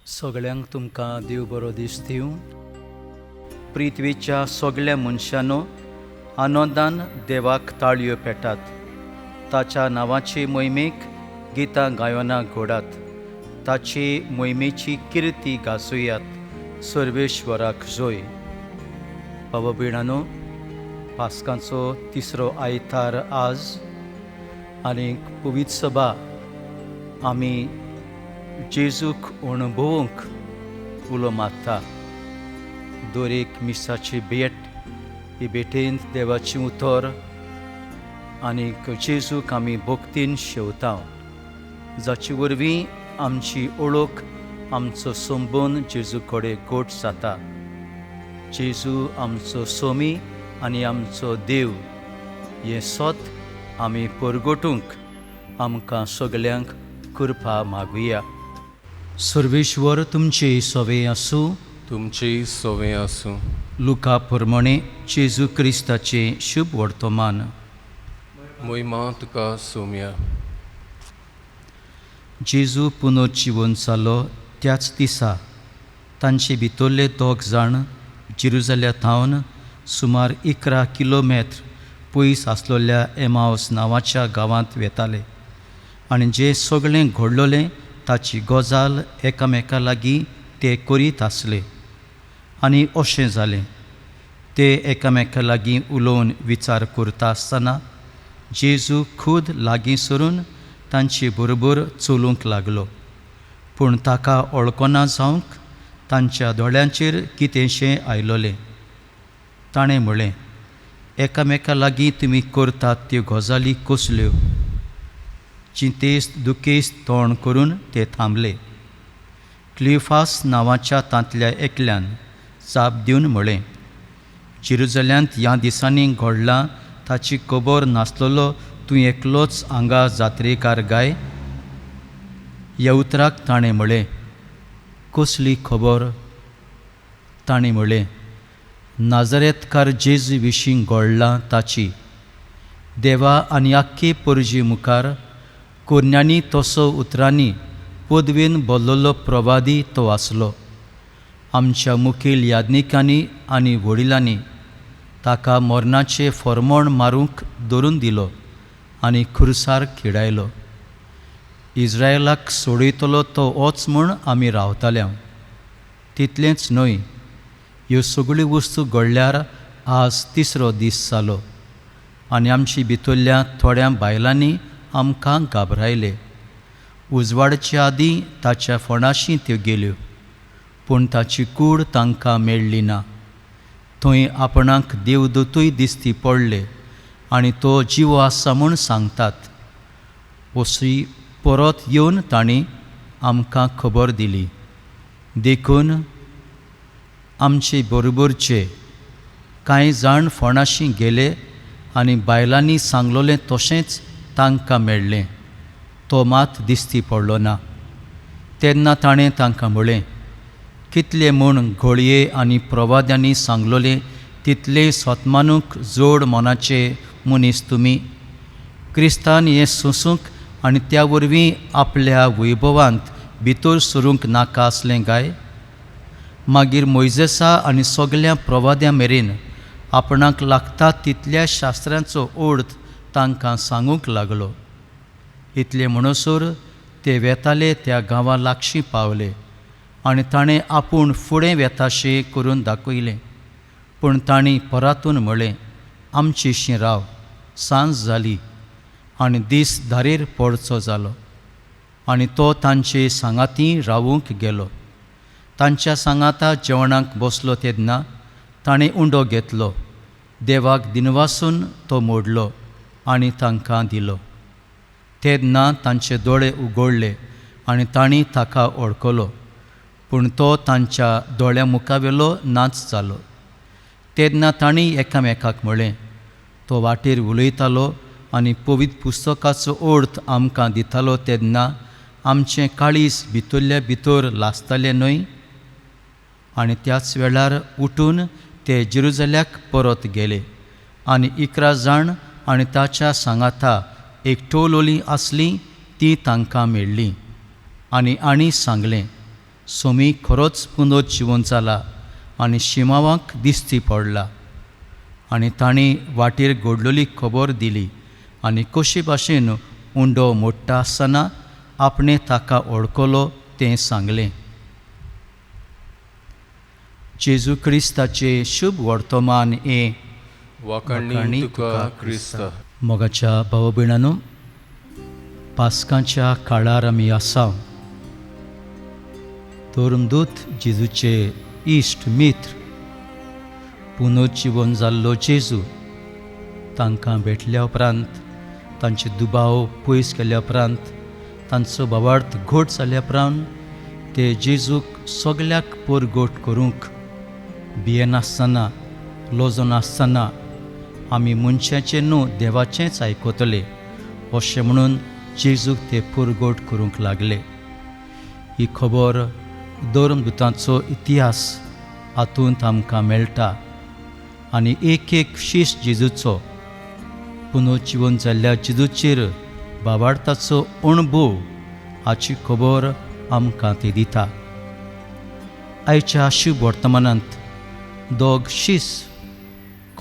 सगळ्यांक तुमकां देव बरो दीस दिवं. पृथ्वीच्या सगळ्या मनशांनो, आनंदान देवाक ताळयो पेटात. ताच्या नांवाचे मोहिमेक गितां गायनां घोडात. ताचे मोहिमेची किर्ती गाजोयात. सर्वेश्वराक जोय. बाबा भयणानो, पास्कांचो तिसरो आयतार आज आनी पवित्र सभा आमी जेजूक अणभवूंक उलो मारता. दर एक मिसाची भेट, ही भेटेंत देवाचें उतर आनीक जेजूक आमी भक्तीन शेवता, जाचे वरवीं आमची ओळख, आमचो संबंद जेजू कडेन घट जाता. जेजू आमचो सोमी आनी आमचो देव हें सत आमी परगटूंक आमकां सगल्यांक कृपा मागुया. सर्वेश्वर तुमचे सवे आसूं. तुमचेय सवे आसूं. लुका प्रमाणे जेजू क्रिस्ताचें शुभ वर्तमान. मोहिमा तुका सोम्या. जेजू पुनर्जिवन जालो त्याच दिसा तांचे भितरले दोग जाण जेरुजाल्या थावन सुमार 11 किलोमेत्र पयस आसलेल्या एमावस नांवाच्या गांवांत वेताले आनी जें सगळें घडलोलें ताची गजाल एकामेका लागीं ते करीत आसले. आनी अशें जालें, ते एकामेका लागीं उलोवन विचार करता आसतना जेजू खूद लागीं सरून तांचे बरोबर चलूंक लागलो. पूण ताका वळखना जावंक तांच्या दोळ्यांचेर कितेंशें आयलोलें. ताणें म्हळें, एकामेका लागीं तुमी करतात त्यो गजाली कसल्यो? चिंतेस्त दुखेस्त तोंड करून ते थांबले. क्लिफास नांवाच्या तांतल्या एकल्यान जाप दिवन म्हळें, जेरुजल्यांत ह्या दिसांनी घडलां ताची खबर नासलेलो तूं एकलोच हांगा जात्रेकार गाय? ह्या उतराक ताणें म्हळें, कसली खबर? ताणें म्हळें, नाजरेतकार जेजू विशीं घडलां ताची. देवा आनी आख्खे परजी मुखार कोरन्यांनी तसो उतरांनी पदवेन बोल्लोलो प्रवादी तो आसलो. आमच्या मुखेल याज्ञिकांनी आनी वडिलांनी ताका मरणाचें फॉर्मोण मारूंक धरून दिलो आनी खुरसार खिडायलो. इस्रायलाक सोडयतलो तो वच म्हूण आमी रावताले. तितलेंच न्हय, ह्यो सगळ्यो वस्तू घडल्यार आज तिसरो दीस जालो आनी आमची भितरल्या थोड्या बायलांनी आमकां घाबरायले. उजवाडचे आदीं ताच्या फोंडाशी त्यो गेल्यो, पूण ताची कूड तांकां मेळ्ळी ना. थंय आपणाक देवदूतूय दिसती पडले आनी तो जिवो आसा म्हूण सांगतात. अशी परत येवन तांणी आमकां खबर दिली. देखून आमचे बरोबरचे कांय जाण फोंडाशी गेले आनी बायलांनी सांगलोलें तशेंच तांकां मेळ्ळें. तो मात दिसती पडलो ना. तेन्ना ताणें तांकां म्हळें, कितले म्हूण घोळये आनी प्रवाद्यांनी सांगलोलें तितले सतमानूक जोड मनाचे मनीस तुमी. क्रिस्तान हें सोंसूंक आनी त्या वरवीं आपल्या वैभवांत भितर सरूंक नाका आसलें काय? मागीर मोयजेसा आनी सगल्या प्रवाद्यां मेरेन आपणाक लागता तितल्या शास्त्रांचो अर्थ तांकां सांगूंक लागलो. इतले म्हणसर ते वेताले त्या गांवा लागशीं पावले आनी ताणें आपूण फुडें वेताशें करून दाखयलें. पूण तांणी परातून म्हळें, आमचेशी राव, सांज जाली आनी दीस धारेर पडचो जालो. आनी तो तांचे सांगाती रावूंक गेलो. तांच्या सांगाता जेवणाक बसलो तेन्ना ताणें उंडो घेतलो, देवाक दिनवासून तो मोडलो आनी तांकां दिलो. तेन्ना तांचे दोळे उगडले आनी तांणी ताका वळखलो, पूण तो तांच्या दोळ्या मुखावेलो नाच जालो. तेन्ना तांणी एकामेकाक म्हळें, तो वाटेर उलयतालो आनी पवित्र पुस्तकाचो अर्थ आमकां दितालो तेन्ना आमचें काळीज भितरल्या भितर लासतालें न्हय? आनी त्याच वेळार उठून ते जेरुजल्याक परत गेले आनी 11 जाण आनी ताच्या सांगाता एक टोलोली आसली ती तांकां मेळ्ळी. आनी आनी सांगलें, सोमी खरोच पुनर्जिवन जाला आनी शिमावांक दिश्टी पडला. आनी तांणी वाटेर घडलेली खबर दिली आनी कशे भाशेन उंडो मोडटा आसतना आपणें ताका वळखलो तें सांगलें. जेजू क्रिस्ताचें शुभ वर्तमान हें. वाखाणणी तुका क्रिस्ता. मोगाच्या भाव भयणांनो, पास्कांच्या काळार आमी आसा. धर्मदूत जेजूचे इश्ट मित्र पुनर्जिवन जाल्लो जेजू तांकां भेटल्या उपरांत, तांचे दुबाव पयस केल्या उपरांत, तांचो भावार्थ घट जाल्या उपरांत ते जेजूक सगल्याक परगट करूंक भियेनासतना, लजनासतना आमी मनशाचें न्हू देवाचेंच आयकतले अशें म्हणून जेजूक ते परगट करूंक लागले. ही खबर धर्मदुतांचो इतिहास हातूंत आमकां मेळटा आनी एक एक शीश जेजूचो पुनर्जिवन जाल्ल्या जेजूचेर भावार्थाचो अणभव हाची खबर आमकां ती दिता. आयच्या शुभ वर्तमानांत दोग शीस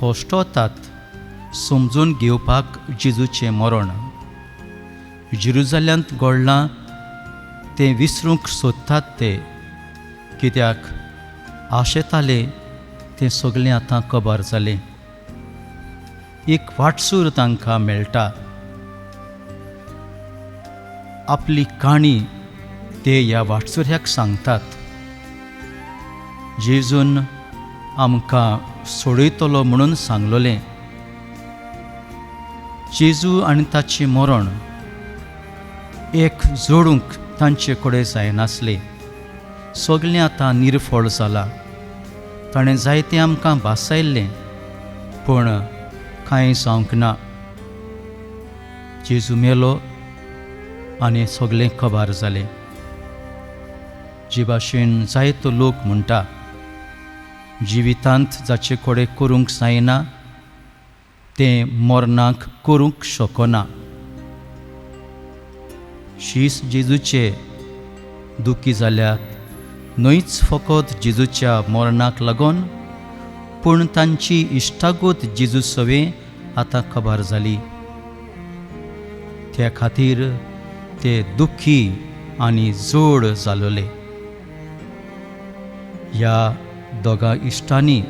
कश्टवतात समजून घेवपाक जेजूचें मरण जेरुजाल्यांत घडलां तें विसरूंक सोदतात ते, कित्याक आशेताले तें सगळें आतां कबर जालें. एक वाटसूर तांकां मेळटा. आपली काणी ते ह्या वाटसुऱ्याक सांगतात. जेजून आमकां सोडयतलो म्हणून सांगलोलें. जेजू आनी ताचें मरण एक जोडूंक तांचे कडेन जायनासलें. सगळें आतां निर्फळ जालां. ताणें जायतें आमकां भासायल्लें पूण कांय जावंक ना. जेजू मेलो आनी सगळें खबर जालें. जे भाशेन जायतो लोक म्हणटा, जिवितांत जाचे कडेन करूंक जायना तें मरणाक करूंक शकना. शीस जेजूचे दुखी जाल्यात न्हयच फकत जेजूच्या मरणाक लागून, पूण तांची इश्टागत जेजू सवें आतां खबर जाली. त्या खातीर ते दुखी आनी जोड जालोले. ह्या दोगां इश्टांनी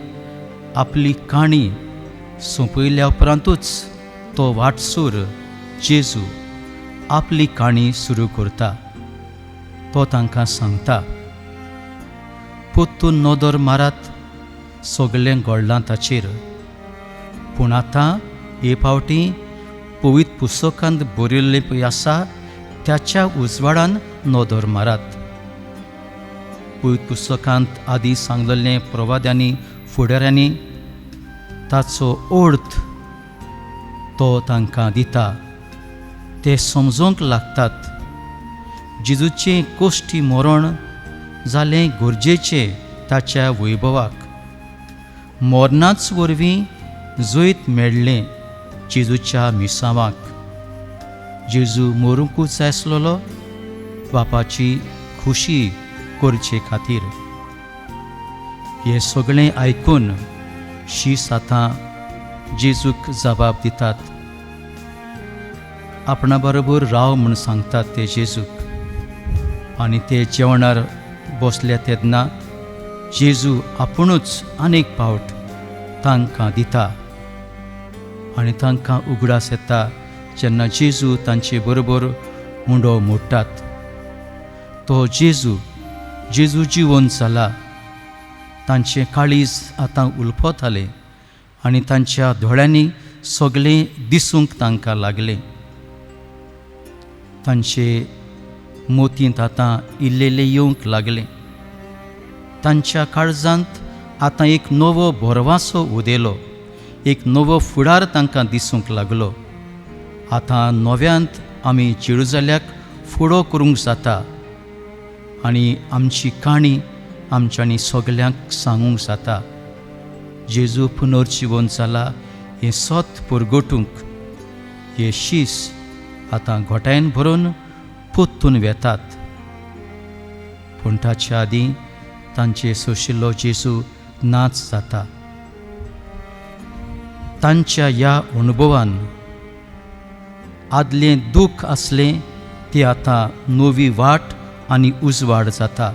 आपली काणी सोंपयल्या उपरांतूच तो वाटसूर जेजू आपली काणी सुरू करता. तो तांकां सांगता, पोत्तून नदर मारात, सगळें घडलां ताचेर, पूण आतां हे फावटी पवित्र पुस्तकांत बरयल्लें पळय आसा त्याच्या उजवाडान नदर मारात. पवित्र पुस्तकांत आदी सांगलेलें प्रवाद्यांनी फुडाऱ्यांनी ताचो अर्थ तो तांकां दिता. ते समजूंक लागतात. जेजूचें कोश्टी मरण जालें गरजेचें ताच्या वैभवाक. मरणाच वरवीं जैत मेळ्ळें जेजूच्या मिसांवाक. जेजू मरूंकूच जाय आसलेलो बापाची खुशी करचे खातीर. हें सगळें आयकून शीस आतां जेजूक जबाब दितात. आपणा बरोबर राव म्हूण सांगतात ते जेजूक. आनी ते जेवणार बसले तेन्ना जेजू आपुणूच अनेक फावट तांकां दिता आनी तांकां उगडास येता जेन्ना जेजू तांचे बरोबर उंडो मोडटात. तो जेजू जेजू जिवन जाला. तांचें काळीज आतां उलपतालें आनी तांच्या दोळ्यांनी सगळें दिसूंक तांकां लागलें. तांचे मोतींत आतां इल्लेले येवंक लागलें. तांच्या काळजांत आतां एक नवो भरवासो उदेलो, एक नवो फुडार तांकां दिसूंक लागलो. आतां नव्यांत आमी जेरुजाल्याक फुडो करूंक जाता आनी आमची काणी आमच्यांनी सगल्यांक सांगूंक जाता. जेजू पुनर्जिवन जाला हें सत परगटूंक हे शीस आतां घोटायन भरून पोत्तून वेतात. पूण ताच्या आदीं तांचे सोशिल्लो जेजू नाच जाता. तांच्या ह्या अनुभवान आदलें दूख आसलें ती आतां नवी वाट आनी उजवाड जाता.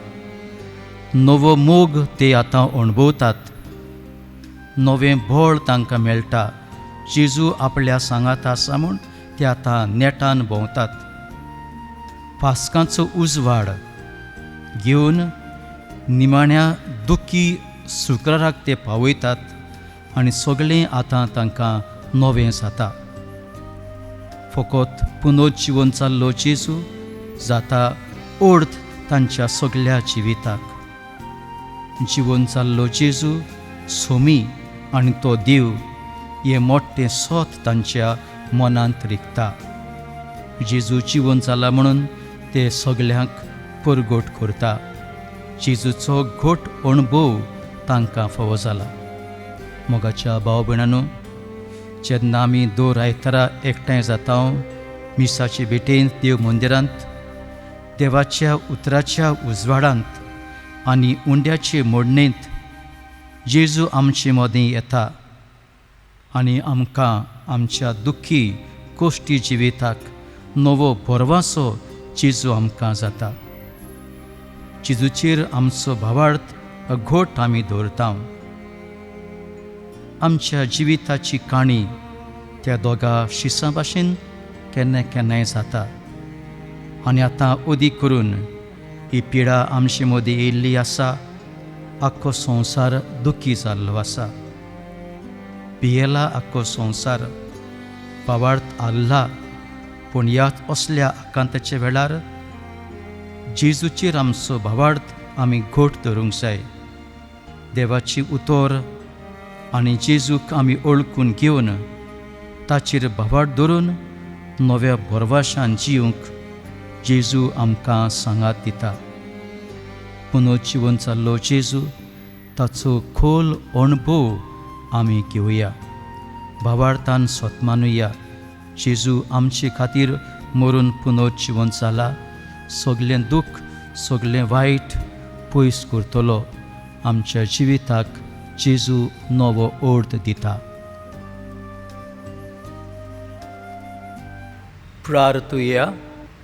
नवो मोग ते आतां अणभवतात. नवें बळ तांकां मेळटा. जेजू आपल्या सांगात आसा म्हूण ते आतां नेटान भोंवतात. पास्कांचो उजवाड घेवन निमाण्या दुखी शुक्राराक ते पावयतात आनी सगळें आतां तांकां नवें जाता. फकत पुनर्जिवन जाल्लो जेजू जाता अर्थ तांच्या सगळ्या जिविताक. जिवन जाल्लो जेजू सोमी आनी तो देव हें मोठें सत तांच्या मनांत रिगता. जेजू जिवन जाला म्हणून ते सगळ्यांक परगट करता. जेजूचो घट अणभव तांकां फावो जाला. मोगाच्या भाव भयणांनो, जेन्ना आमी दर आयतारा एकठांय जाता मिसाचे भेटेन देव मंदिरांत देवाच्या उतराच्या उजवाडांत आनी उंड्याचे मोडणेंत जेजू आमचे मदीं येता आनी आमकां आमच्या दुख्खी कोश्टी जिविताक नवो भरवासो जेजू आमकां जाता. जेजूचेर आमचो भावार्थ घोट आमी दवरता. आमच्या जिविताची काणी त्या दोगा शिसां भाशेन केन्ना केन्नाय जाता आनी आतां अदीक करून ही पिडा आमचे मदीं येयल्ली आसा. आख्खो संवसार दुखी जाल्लो आसा. भियेला आख्खो संवसार, भावार्थ आल्ला. पूण ह्या असल्या आकांताच्या वेळार जेजूचेर आमचो भावार्थ आमी घट धरूंक जाय. देवाची उतर आनी जेजूक आमी ओळखून घेवन ताचेर भावार्थ धरून नव्या भरवाशान जिवंक जेजू आमकां सांगात दिता. पुनर्जिवन जाल्लो जेजू ताचो खोल अणभव आमी घेवया. भावार्थान सोतमानुया. जेजू आमचे खातीर मरून पुनर्जिवन जाला. सगळें दुख्ख सगळें वायट पयस करतलो. आमच्या जिविताक जेजू नवो अर्थ दिता. प्रार्थुया.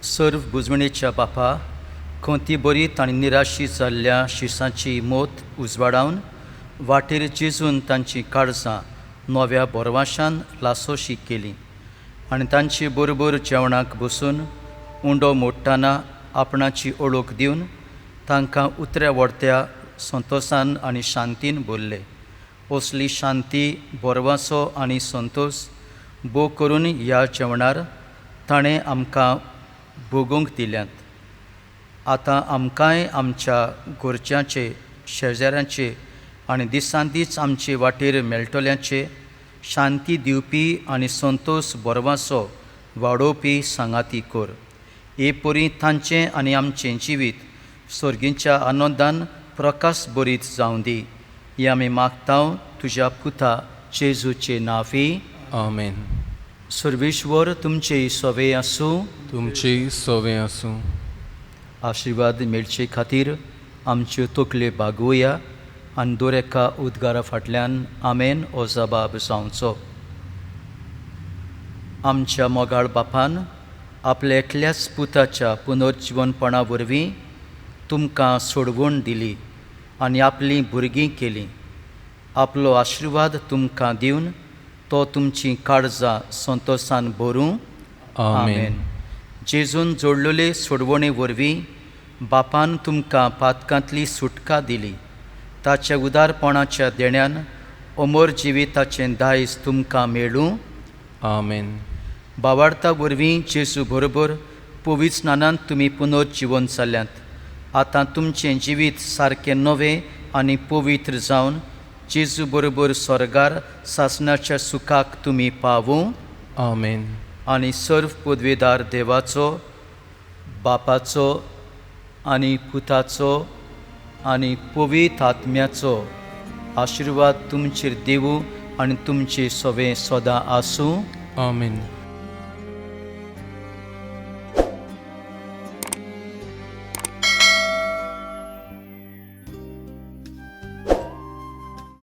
सर्व बुजवणेच्या बापा, खंती बरीत आनी निराशी जाल्ल्या शिसांची मोत उजवाडावन वाटेर जेजून तांची काळजां नव्या बोरवाशान लासोशी केली आनी तांचे बरोबर जेवणाक बसून उंडो मोडटना आपणाची ओळख दिवन तांकां उतऱ्या वडत्या संतोसान आनी शांतीन भरले. असली शांती बोरवासो आनी संतोस भोग करून ह्या जेवणार ताणें आमकां भोगूंक दिल्यात. आतां आमकांय आमच्या घरच्यांचे, शेजाऱ्यांचे आनी दिसान दीस आमचे वाटेर मेळटल्यांचे शांती दिवपी आनी संतोस बोरवासो वाडोवपी सांगाती कर. हे परी तांचें आनी आमचें जिवीत सर्गीच्या आनंदान प्रकाश बरीत जावं दी. हे आमी मागता तुज्या पुता जेजूचे नांवी. आमेन. सर्वेश्वर तुमचे सवे आसूं. तुमचेय सवे आसूं. आशिर्वाद मेळचे खातीर आमच्यो तकल्यो बागोवया आनी दर एका उद्गारा फाटल्यान आमेन हो जबाब जावचो. आमच्या मोगाळ बापान आपल्या एकल्याच पुताच्या पुनर्जिवनपणा वरवीं तुमकां सोडवण दिली आनी आपलीं भुरगीं केलीं. आपलो आशिर्वाद तुमकां दिवन तो तुमचीं काळजां संतोसान भरूं. आमेन. जेजून जोडलेले सोडवणे वरवीं बापान तुमकां पातकांतली सुटका दिली. ताच्या उदारपणाच्या देण्यान अमर जिविताचें दायज तुमकां मेळूं. आमेन. बावार्ता वरवीं जेजू बरोबर पवित्र स्नानांत तुमी पुनर्जिवन जाल्यात. आतां तुमचें जिवीत सारकें नवें आनी पवित्र जावन जेजू बरोबर स्वर्गार सासणाच्या सुखाक तुमी पावूं. आमेन. आनी सर्व पदवेदार देवाचो, बापाचो आनी पुताचो आनी पवित्र आत्म्याचो आशिर्वाद तुमचेर देवूं आनी तुमचे सवें सदां आसूं. आमेन.